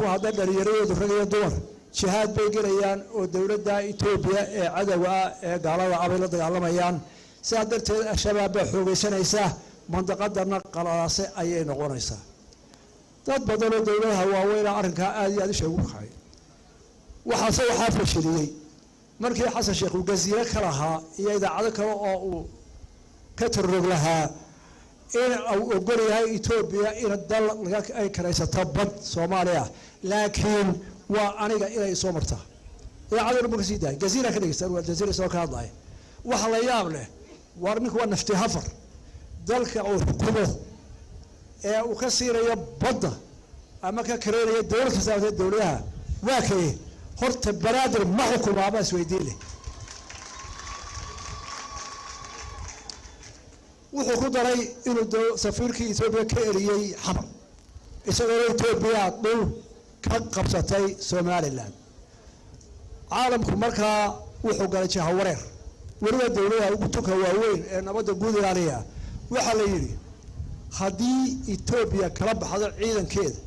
ku hadla dhalinyaradoodu rag iyo dumar jihaad bay gelayaan oo dowladda Etoobiya ee cadowga ah ee gaalada ah bay la dagaalamayaan. Sidaa darteed Al-Shabaab baa xoogaysanaysaa, mandaqadana qalalaase ayay noqonaysaa. Dad badan oo dowladaha waaweyna arrinkaa aad iyo aad isha ugu kacay. Waxaase waxaa fashiliyey markii Xasan Sheekh uu gaziiro ka lahaa iyo idaacado kale oo uu ka tarrog lahaa in uu ogol yahay Etoobiya in dal ay karaysato bad Soomaaliya, laakiin waa aniga inay soo martaa. Idaacaduna ma kasii dahay, Gaziira ka dhegeysta, waa Jaziira isagoo ka hadlaya. Waxa la yaab leh, waar ninku waa nafti hafar, dalka uu xukumo ee uu ka siinayo badda ama ka kareynayo dowlad kasta dowladaha waa kaye. Horta Banaadir ma xukuma ama isweydiin leh. Wuxuu ku daray inuu safiirkii Etoobiya ka eriyey Xamar, isagoona Etoobiya dhul ka qabsatay Somalilan. Caalamku markaa wuxuu galay jahawareer, weliba dowladaha ugu tunka waaweyn ee nabadda guud ilaaliya. Waxaa la yidhi haddii Etoobiya kala baxdo ciidankeeda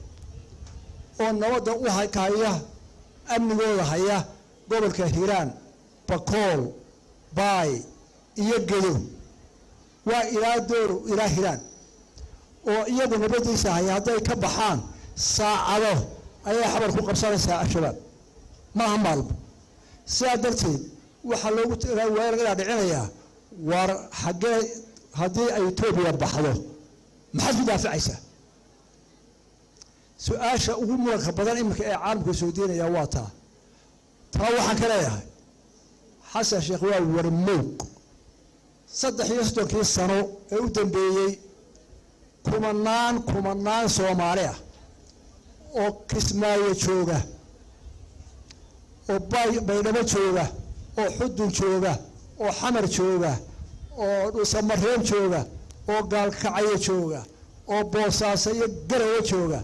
oo nabadda u haya, amnigooda haya gobolka Hiiraan, Bakool, Baay iyo Gedo, waa ilaa Dooro ilaa Hiiraan oo iyagu nabaddiisa haya, hadday ka baxaan saacado ayay Xabar ku qabsanaysaa Al-Shabaab, maaha maalmo. Sidaa darteed waxaa loogu waa laga dhaadhicinayaa, war xaggee haddii ay Etoobiya baxdo maxaad ku daafacaysaa? Su-aasha ugu muranka badan iminka ee caalamku soo deenaya waa taa. Taa waxaan ka leeyahay Xasan Sheekh waa warmowg. 33-kii sano ee u dambeeyey kumanaan kumanaan Soomaali ah oo Kismaayo jooga, oo Baydhabo jooga, oo Xudun jooga, oo Xamar jooga, oo Dhuusamareeb jooga, oo Gaalkacyo jooga, oo Boosaaso iyo Garowe jooga,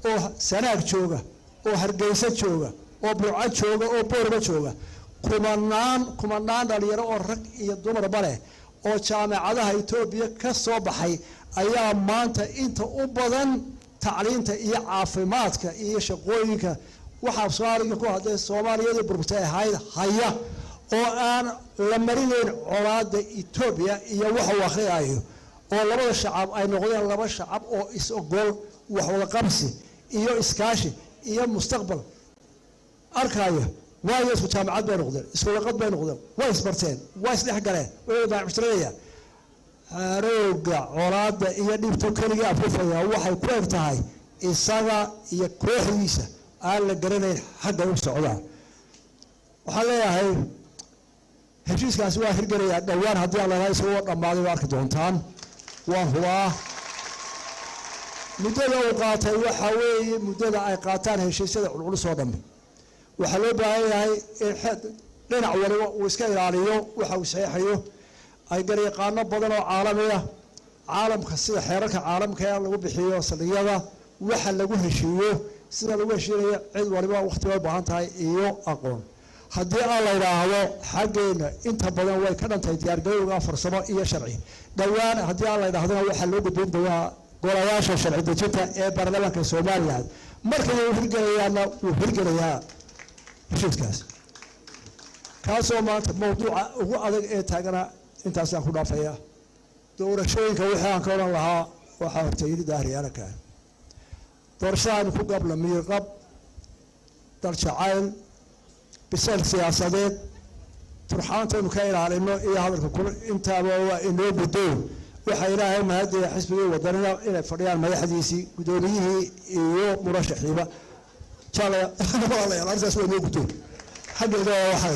oo Sanaag jooga, oo Hargeysa jooga, oo Burco jooga, oo Boorba jooga, kumanaan kumanaan dhalinyaro oo rag iyo dumarba leh oo jaamacadaha Etoobiya ka soo baxay ayaa maanta inta u badan tacliinta iyo caafimaadka iyo shaqooyinka waxaa Soomaaliga ku hadday Soomaaliyadii burburtay ahayd haya, oo aan la marinayn colaadda Etoobiya iyo waxa uu akhriyaayo, oo labada shacab ay noqdeen laba shacab oo is-ogol, wax wada qabsi iyo iskaashi iyo mustaqbal arkaya. Waayo isku jaamacad bay noqdeen, isku laqad bay noqdeen, way isbarteen, waa isdhex galeen, way baamushtarinaya. Xarooga colaadda iyo dhibtu keligii afufaya waxay ku eg tahay isaga iyo kooxdiisa aan la garanayn xagga u socdaan. Waxaan leeyahay heshiiskaasi waa hirgelayaa dhowaan haddii aan lalahay, isagoo dhammaaday waa arki doontaan, waan hubaa. Muddada uu qaatay waxaa weeye muddada ay qaataan heshiisyada culculus oo dhammi. Waxaa loo baahan yahay in dhinac waliba uu iska ilaaliyo waxa uu saxeexayo. Ay garyaqaano badan oo caalami ah, caalamka sida xeerarka caalamka ee lagu bixiyo saldhigyada, waxa lagu heshiiyo, sida lagu heshiinayo, cid waliba waqti bay u baahan tahay iyo aqoon. Haddii aan la idhaahdo xaggeena inta badan way ka dhantahay diyaargarowga farsamo iyo sharci. Dhowaan haddii aan la idhahdona waxaa loo gudbin doonaa golayaasha sharci dejinta ee baarlamaanka Somalilan. Markay uu hirgelayaana wuu hirgelayaa heshiiskaas, kaasoo maanta mawduuca ugu adag ee taagana. Intaasaan ku dhaafaya. Doorashooyinka wixii aan ka odhan lahaa waxaa horta yidhi daahiriyaalaka. Doorashadaanu ku gabla miirqab, daljacayl, bisayl siyaasadeed, turxaantaynu ka ilaalino iyo hadalka kula intaaba waa inoo guddoon. Waxaa Ilaahay mahadaya xisbigii Wadanina inay fadhiyaan madaxdiisii, guddoomiyihii iyo murashaxiiba. Walaalayaal, arrintaas waa inoo guddoon xaggeeda. Waxaa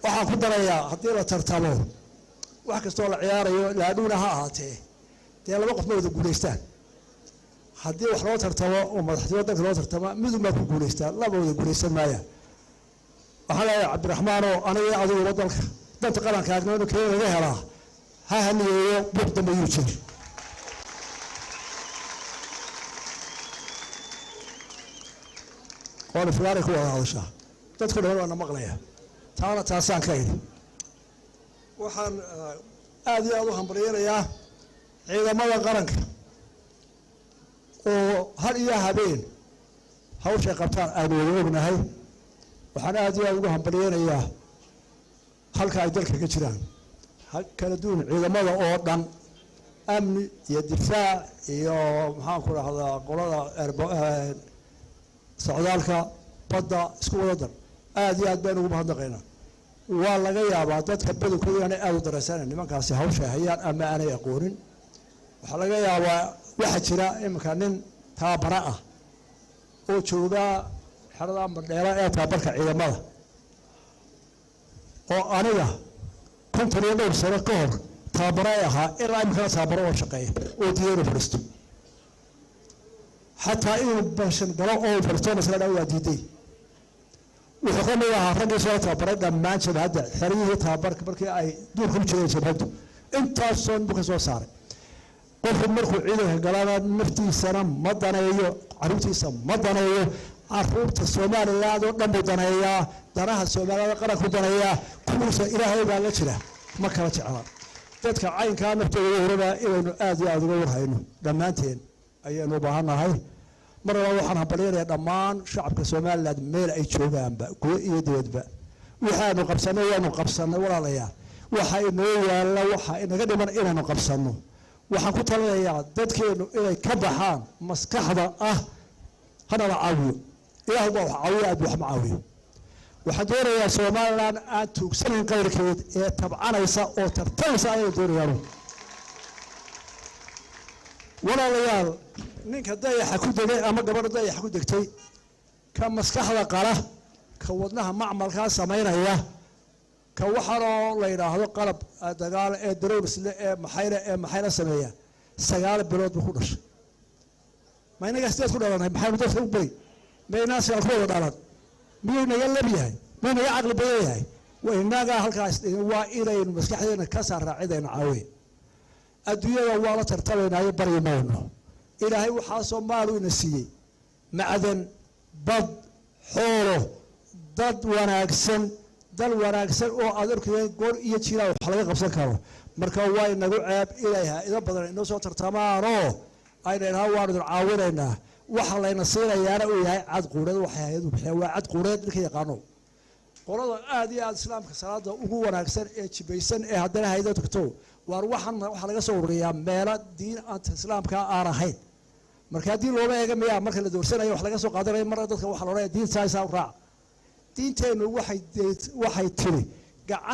waxaan ku darayaa haddii la tartamo, wax kastoo la ciyaarayo laadhuuna ha ahaatee, dee laba qof ma wada guulaystaan. Haddii wax loo tartamo oo madaxtimo dalka loo tartamo, midun baa ku guulaystaa, laba wada guulaysan maaya. Waxaan leeyahay Cabdiraxmaan oo aniga adiguba dalka danta qarankaagna kee laga helaa ha haniyeeyo, buuq dambe yuu jir. Qooliflaanay ku wada hadashaa, dadku dhan waana maqlaya. Taana taasaan ka idhi. Waxaan aada iyo aada u hambalyeynayaa ciidamada qaranka. Oo har iyo habeen hawshay qabtaan aanu wada ognahay. Waxaan aad iyo aad ugu hambalyeynayaa halka ay dalka ka jiraan kala duwan, ciidamada oo dhan, amni iyo difaac iyo, maxaan ku dhahdaa, qolada socdaalka badda, isku wada dar. Aad iyo aad baynu ugu mahadnaqaynaa. Waa laga yaabaa dadka badankooda inaanay aada u dareysanan nimankaasi hawshay hayaan ama aanay aqoonin. Waxaa laga yaabaa, waxaa jira iminka nin taabara ah oo jooga xerada Madheera ee tababarka ciidamada, oo aniga 50 iyo dhowr sano ka hor tababaro ay ahaa, ilaa iminkana tababaro oo shaqeeya, oo diiday inuu fadhiisto, xataa inuu bashan galo oo fadhiisto masla dhan waa diiday. Wuxuu ka mid ahaa raggii soo tababaray dhammaan jabhadda, xeryihii tababarka markii ay duurka u jireen jabhaddu, intaasoo buu ka soo saaray. Qofku markuu ciidanka galana naftiisana ma daneeyo, caruurtiisa ma daneeyo, caruurta Somaliland oo dhan buu daneeyaa, danaha Somaliland qaranku daneeyaa, kuwiisa Ilaahay baa la jira, ma kala jecla. Dadka caynkaa naftooda uga huraba inaynu aad iyo aada uga warhayno dhammaanteen ayaynu u baahannahay. Mar walba waxaan hambalyanayaa dhammaan shacabka Somaliland meel ay joogaanba, gudo iyo dibadba. Waxaanu qabsanay waanu qabsanay, walaalayaal. Waxa inoo yaalla, waxa inaga dhiman inaynu qabsanno. Waxaan ku talinayaa dadkeenu inay ka baxaan maskaxda ah hanala caawiyo. Ilaahu baa wax caawiyo, aad wax ma caawiyo. Waxaan doonayaa Somaliland aan tuugsanayn qayrkeed ee tabcanaysa oo tartamaysa ayay doonayaan. Walaalayaal, ninka dayaxa ku degay ama gabadha dayaxa ku degtay, ka maskaxda qala, ka wadnaha macmalkaa samaynaya, ka waxaanoo la yidhaahdo qalab dagaal ee drones-le ee maxayle ee maxayla sameeya, 9 bilood buu ku dhashay. Ma inagaa sideed ku dhalanay? Maxaynu dadka u bari? Ma inaa 9 ku wada dhalan? Miyuu naga lab yahay? Miyuu naga caqli badan yahay? Inagaa halkaas waa inaynu maskaxdeena ka saaraa cidayna caawiye. Adduunyada waa la tartamaynaayo, baryi mayno. Ilaahay waxaasoo maalu ina siiyey, macdan, bad, xoolo, dad wanaagsan, dal wanaagsan oo aad arkaya goor iyo jiraa wax laga qabsan karo. Marka waa inagu ceeb inay hay-ado badan inoo soo tartamaanoo ayna idhaha waanu idin caawinaynaa, waxa layna siinayaana uu yahay cad quureed. Waxay hay-adu bixiyaan waa cad quureed. Ninka yaqaano qolada aad iyo aad islaamka salaada ugu wanaagsan ee jibaysan ee haddana hay-ada tagto, waar waxaan waxaa laga soo ururiyaa meelo diin aanta islaamka aan ahayn. Marka haddii looma eega miyaa marka la doorsanayo wax laga soo qaadanaya? Marna dadka waxaa la odhanaya diin saasaa u raaca. Diinteennu waxay tiri gacan